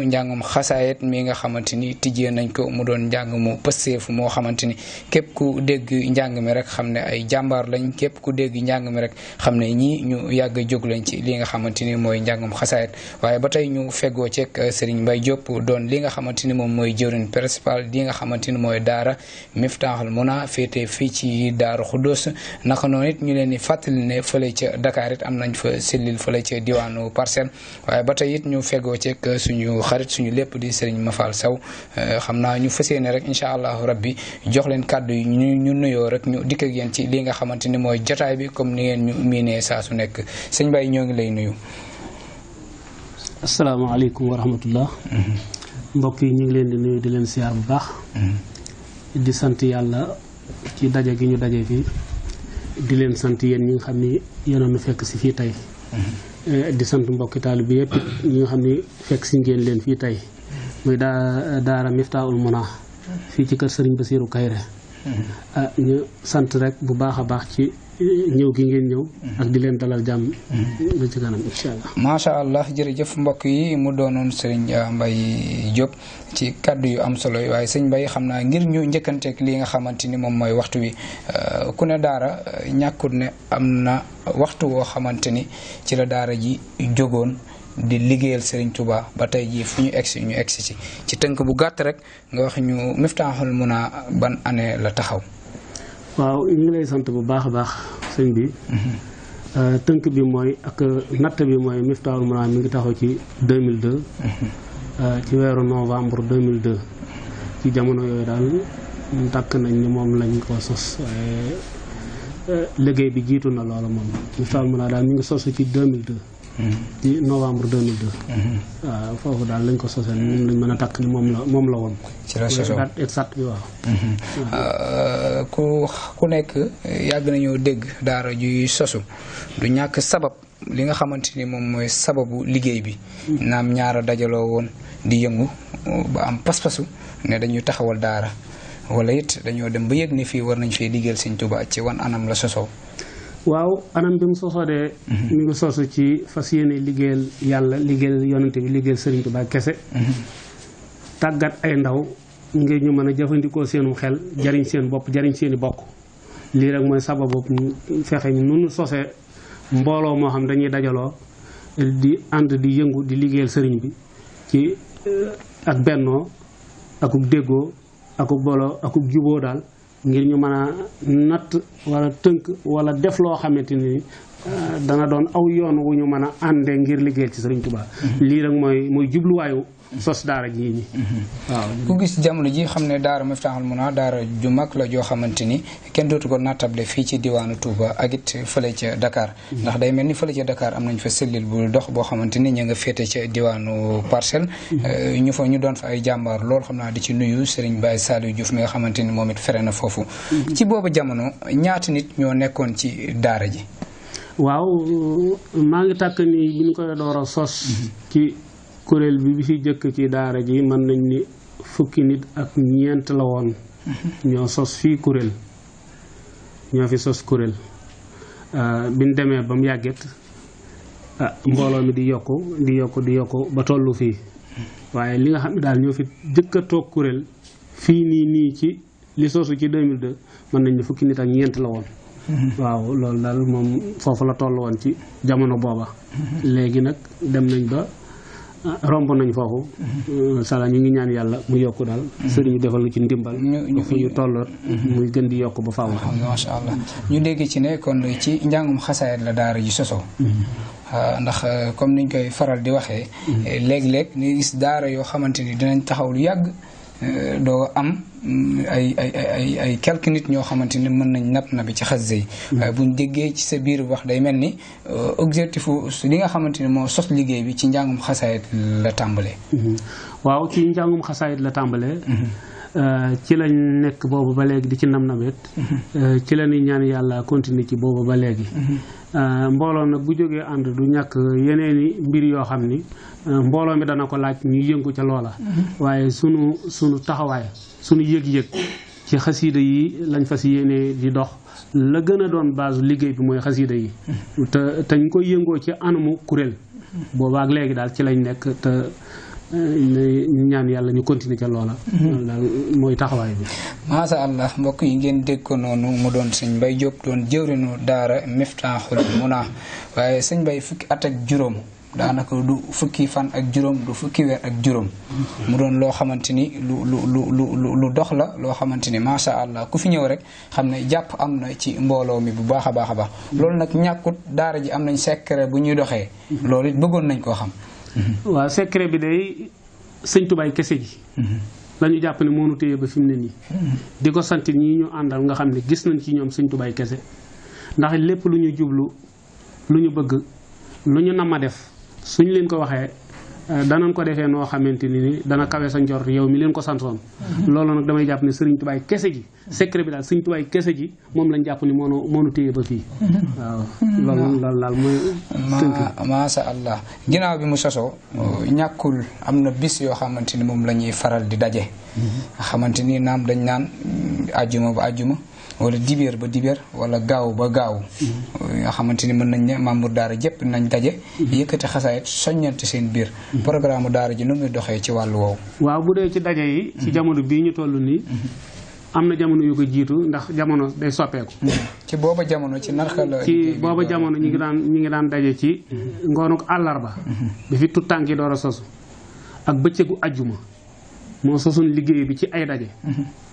njàngum xasaayit mi nga xamante ni tijjee nañ ko mu doon njàng mu pësteefu moo xamante ni képp ku dégg njàng mi rek xam ne ay jàmbaar lañ képp ku dégg njàng mi rek xam ne ñii ñu yàgg a jóg lañ ci li nga xamante ni mooy njàngum xasaayit waaye ba tey ñu feggoo ceeg Serigne Mbaye Diop doon li nga xamante ni moom mooy jëwriñ principal li nga xamante ni mooy daara Miftahul Muna féete fii ci Daaru Xuddoos naka noonu it ñu leen di fàttali ne fële ca Dakar it am nañ fa sellil fële ca diwaanu Parcelles waaye ba tey it ñu feggoo ceeg suñu xarit suñu lépp di Serigne Mafal Sow xam naa ñu fas yéene rek incha allahu rabbi jox leen kàddu yi ñu nuyoo rek ñu dikk ak yéen ci li nga xamante ni mooy jotaay bi comme ni ngeen ñu miinee saa su nekk sëñ Mbaye ñoo ngi lay nuyu. asalaamaaleykum wa rahmatullah. mbokk yi ñu ngi leen di nuyu di leen siyaar bu baax. di sant yàlla ci daje gi ñu daje fii di leen sant yéen ñi nga xam ni yéen a nu fekk si fii tey. di sant mbokki taalibe bi yëpp ñi nga xam ne fekk si ngeen leen fii tey muy daara Miftahul Muna fii ci kër Serigne Bassirou Kayre ñu sant rek bu baax a baax ci ñëw gi ngeen ñëw ak di leen dalal jàmm ba ci kanam incha allah. macha allah jërëjëf mbokk yi mu doonoon Serigne Mbaye Diop ci kaddu yu am solo yi waaye sëñ Mbaye xam naa ngir ñu njëkkanteeg li nga xamante ni moom mooy waxtu wi ku ne daara ñàkkut ne am na waxtu woo xamante ni ci la daara ji jógoon di liggéeyal Serigne Touba ba tey jii fu ñu egsi ci tënk bu gàtt rek nga wax ñu Miftahul Muna ban année la taxaw. waaw ñu ngi lay sant bu baax a baax sëñ bi. tënk bi mooy ak natt bi mooy Miftahul Muna mi ngi taxaw ci 2002. ci weeru novembre 2002 ci jamono yooyu daal tàkk nañ ni moom lañ ko sos waaye liggéey bi jiitu na loola moom Miftahul Muna daal mi ngi sosu ci 2002. ci novembre 2002. waaw foofu daal lañ ko sosee moom lañ mën a takk ni moom la woon. ci la sosoo date exact bi waaw. ku nekk yàgg nañoo dégg daara juy sosu du ñàkk sabab li nga xamante ni moom mooy sababu liggéey bi. naam ñaara dajaloo woon di yëngu ba am pas-pasu ne dañuy taxawal daara wala it dañoo dem ba yëg ni fii war nañ fee liggéeyal Sëñ Tuubaa ci wan anam la sosoo. waaw anam bi mu sosoo de mi ngi sosu ci fas yéene liggéeyal yàlla liggéeyal yonante bi liggéeyal Sëriñ Tuubaa kese. tàggat ay ndaw ngir ñu mën a jëfandikoo seenu xel jariñ seen bopp jariñ seeni bokk lii rek mooy sababu fexe nu sosee mbooloo moo xam dañuy dajaloo di ànd di yëngu di liggéeyal sëriñ bi ci ak bennoo akuk déggoo akuk booloo akuk juboo daal ngir ñu mën a natt wala tënk wala def loo xamante ni dana doon aw yoon wu ñu mën a àndee ngir liggéeyal ci Sëriñ Tuubaa. lii rek mooy jubluwaayu sos daara jii nii. waaw ku gis jamono ji xam ne daara Miftahul Muna daara ju mag la joo xamante ni kenn dootu ko nattable fii ci diwaanu Touba ak it fële ca Dakar. ndax day mel ni fële ca Dakar am nañ fa sellil bu dox boo xamante ni ñu nga féete ca diwaanu Parcelles. ñu doon fa ay jàmbaar lool xam naa di ci nuyu Serigne Baye Saliou Diouf mi nga xamante ni moom it fere na foofu. ci boobu jamono ñaata nit ñoo nekkoon ci daara ji. waaw maa ngi tàkk ni bi ñu koy door a sos. ci kuréel bi fi jëkk ci daara ji mën nañ ni fukki nit ak ñeent la woon. ñoo sos fii kuréel ñoo fi sos kuréel biñ demee ba mu yàgget mbooloo mi di yokku ba tollu fii waaye li nga xam ne daal ñoo fi jëkk a toog kuréel fii nii ci li sosu ci 2002 mën nañ ni fukki nit ak ñeent la woon. waaw loolu daal moom foofu la toll woon ci jamono booba. léegi nag dem nañ ba romb nañ foofu. sala ñu ngi ñaan yàlla mu yokku daal. sëriñ defal lu ci ndimbal. ñu toll muy gën di yokk ba faaw. macha allah ñu dégg ci ne kon ci njàngum xasaayit la daara ji sosoo. ndax comme niñ koy faral di waxee. léeg-léeg ni gis daara yoo xamante ni dinañ taxaw lu yàgg. doo am ay quelques nit ñoo xamante ni mën nañ napp ci xasida yi waaye buñ déggee ci sa biir wax day mel ni objectif li nga xamante ni moo sos liggéey bi ci njàngum xasaayit la tàmbalee. waaw ci njàngum xasaayit la tàmbalee. ci lañ nekk boobu ba léegi di ci nam-namet. ci la ñuy ñaan yàlla continuer ci boobu ba léegi. mbooloo nag bu jógee ànd du ñàkk yeneeni mbir yoo xam ni mbooloo mi dana ko laaj ñu yëngu ca loola. waaye sunu taxawaay sunu yëg-yëg ci xasiida yi lañ fas yéene di dox la gën a doon base liggéey bi mooy xasiida yi. te ñu koy yëngoo ci anamu kuréel. boobaak léegi daal ci lañ nekk te ñu ñaan yàlla ñu continuer ca loola. loolu daal mooy taxawaay bi. macha allah mbokk yi ngeen dégg ko noonu mu doon sëñ Mbaye Diop doon jëwrinu daara Miftahul Muna waaye sëñ Mbaye fukki at ak juróom daanaka du fukki fan ak juróom du fukki weer ak juróom mu doon loo xamante ni lu dox la loo xamante ni macha allah ku fi ñëw rek xam ne jàpp am na ci mbooloo mi bu baax a baax a baax loolu nag ñàkkut daara ji am nañ secret bu ñuy doxee loolu it bëggoon nañ koo xam. waaw secret bi day sëñ Tubaay kese ji la ñu jàpp ne moo nu téye ba fi mu ne nii di ko sant ñii ñu àndal nga xam ne gis nañ ci ñoom sëñ Tubaay kese ndax lépp lu ñu jublu lu ñu bëgg lu ñu nama def suñ leen ko waxee danañ ko defee noo xamante ni dana kawe sa njort yow mi leen ko santoon loolu nag damay jàpp ne sëriñ Tubaay kese ji secret bi daal sëriñ Tubaay kese ji moom lañ jàpp ni moo nu téye ba fii waaw loolu daal mooy tënk. macha allah ginnaaw bi mu sosoo ñàkkul am na bis yoo xamante ni moom la ñuy faral di daje xamante ni naam dañ naan ajjuma ba ajjuma wala dibéer ba dibéer wala gaaw ba gaaw nga xamante ni mën nañ ne membre daara jëpp nañ daje yëkkati xasaayit soññante seen biir programme daara ji nu muy doxee ci wàllu woowu. waaw bu dee ci daje yi ci jamono bii ñu toll nii am na jamono yu ko jiitu ndax jamono day soppeeku. ci booba jamono ci narka la. ci booba jamono ñu ngi daan daje ci ngoonuk àllarba bi fi tout tànk yi door a sosu ak bëccëgu ajjuma moo sosuñ liggéey bi ci ay daje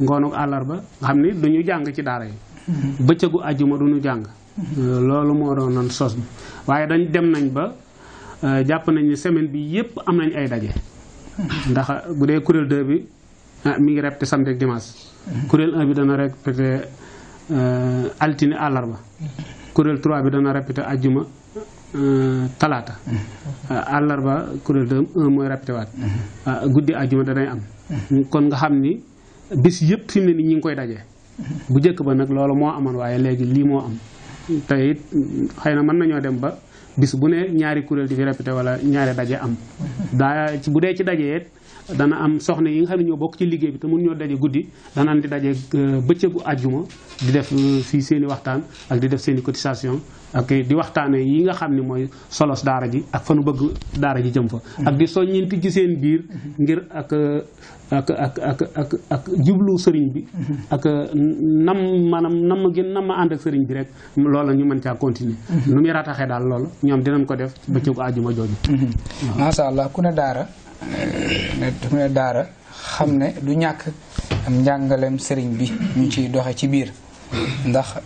ngoonuk àllarba nga xam ni duñu jàng ci daara yi bëccëgu ajjuma duñu jàng loolu moo doon noon sos bi waaye dañ dem nañ ba jàpp nañ ni semaine bi yépp am nañ ay daje ndax bu dee kuréel 2 bi mi ngi répété samedi ak dimanche kuréel 1 bi dana répété altine àllarba kuréel 3 bi dana répété ajjuma talaata àllarba kuréel 2 1 mooy répété waat guddi ajjuma danay am kon nga xam ni bis yëpp fi mu ne ni ñi ngi koy daje bu njëkk ba nag loolu moo amoon waaye léegi lii moo am te it xëy na mën nañoo dem ba bis bu ne ñaari kuréel di fi répété wala ñaari daje am bu dee ci daje it dana am soxna yi nga xam ne ñoo bokk ci liggéey bi te mun ñoo daje guddi danaan di daje bëccëgu àjjuma di def fii seen i waxtaan ak di def seen i cotisation ak di waxtaane yi nga xam ne mooy solos daara ji ak fa nu bëgg daara ji jëm fa ak di soññinti ci seen biir ngir ak jublu sëriñ bi ak nam ànd ak sëriñ bi rek loola ñu mën caa continuer nu muy rataxee daal loolu ñoom dinañ ko def bëccëgu àjjuma jooju masha Allah ku ne daara xam ne du ñàkk am njàngaleem sëriñ bi ñu ciy doxe ci biir ndax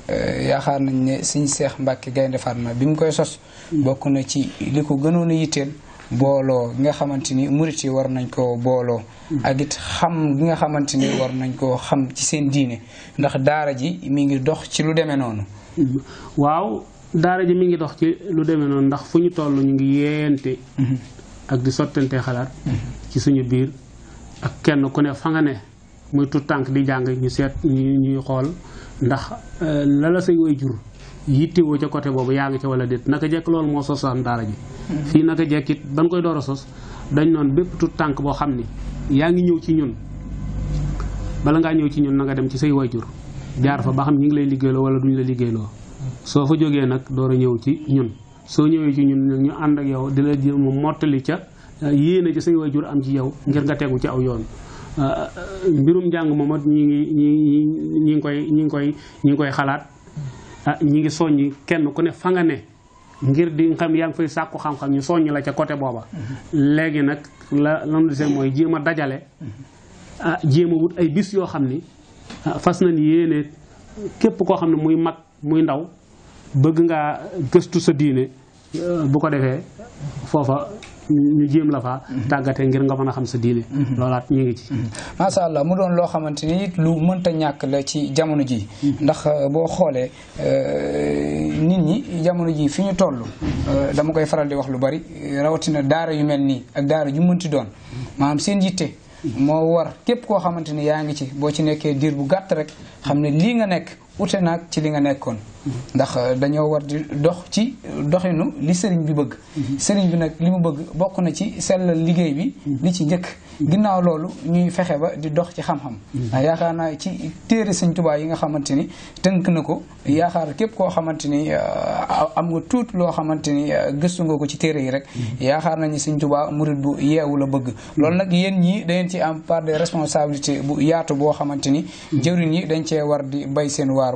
yaakaar nañ ne Sëriñ Seex Mbàkke Gaynde Fatma bi mu koy sos bokk na ci li ko gënoon a yitteel booloo gi nga xamante ni murit yi war nañ koo booloo ak it xam gi nga xamante ni war nañ koo xam ci seen diine ndax daara ji mi ngi dox ci lu demee noonu. waaw daara ji mi ngi dox ci lu demee noonu ndax fu ñu toll ñu ngi yeente ak di sottante xalaat ci suñu biir ak kenn ku ne fa nga ne muy tout tànk di jàng ñu seet ñuy xool ndax la say waajur yittewoo ca côté boobu yaa ngi ca wala déet naka jekk loolu moo sosaan daara ji fii naka jekk it ban koy door a sos dañ noon bépp tout tànk boo xam ni yaa ngi ñëw ci ñun bala ngaa ñëw ci ñun na nga dem ci say waajur jaar fa ba xam ñi ngi lay liggéeyloo wala duñu la liggéeyloo soo fa jógee nag door a ñëw ci ñun soo ñëwee ci ñun ñu ànd ak yow di la jéem a mottali ca yéene ci say waajur am ci yow ngir nga tegu ci aw yoon mbirum njàng moom ñi ngi koy xalaat ñi ngi soññi kenn ku ne fa nga ne ngir di nga xam yaa ngi fay sàkku xam-xam ñu soññ la ca côté booba léegi nag lan di seen mooy jéem a dajale jéem a wut ay bis yoo xam ni fas nañ yéene képp koo xam ne muy mag muy ndaw bëgg ngaa gëstu sa diine bu ko defee foofa ñu jéem la fa tàggatee ngir nga mën a xam sa diine loolaat ñu ngi ci masha Allah mu doon loo xamante ni it lu mënta ñàkk la ci jamono ji ndax boo xoolee nit ñi jamono ji fi ñu toll dama koy faral di wax lu bari rawatina daara yu mel nii ak daara yu mënti doon maanaam seen yitte moo war képp koo xamante ni yaa ngi ci boo ci nekkee diir bu gàtt rek xam ne lii nga nekk ute naag ci li nga nekkoon ndax dañoo war di dox ci doxinu li sëriñ bi bëgg sëriñ bi nag li mu bëgg bokk na ci sellal liggéey bi li ci njëkk ginnaaw loolu ñuy fexe ba di dox ci xam-xam ndax yaakaar naa ci téere Sëñ Tuubaa yi nga xamante ni tënk na ko yaakaar képp koo xamante ni am nga tuut loo xamante ni gëstu nga ko ci téere yi rek yaakaar nañu Sëñ Tuubaa murid bu yeewu la bëgg loolu nag yéen ñii dangeen ci am part de responsabilité bu yaatu boo xamante ni jëwriñ yi dañ cee war di bay seen waar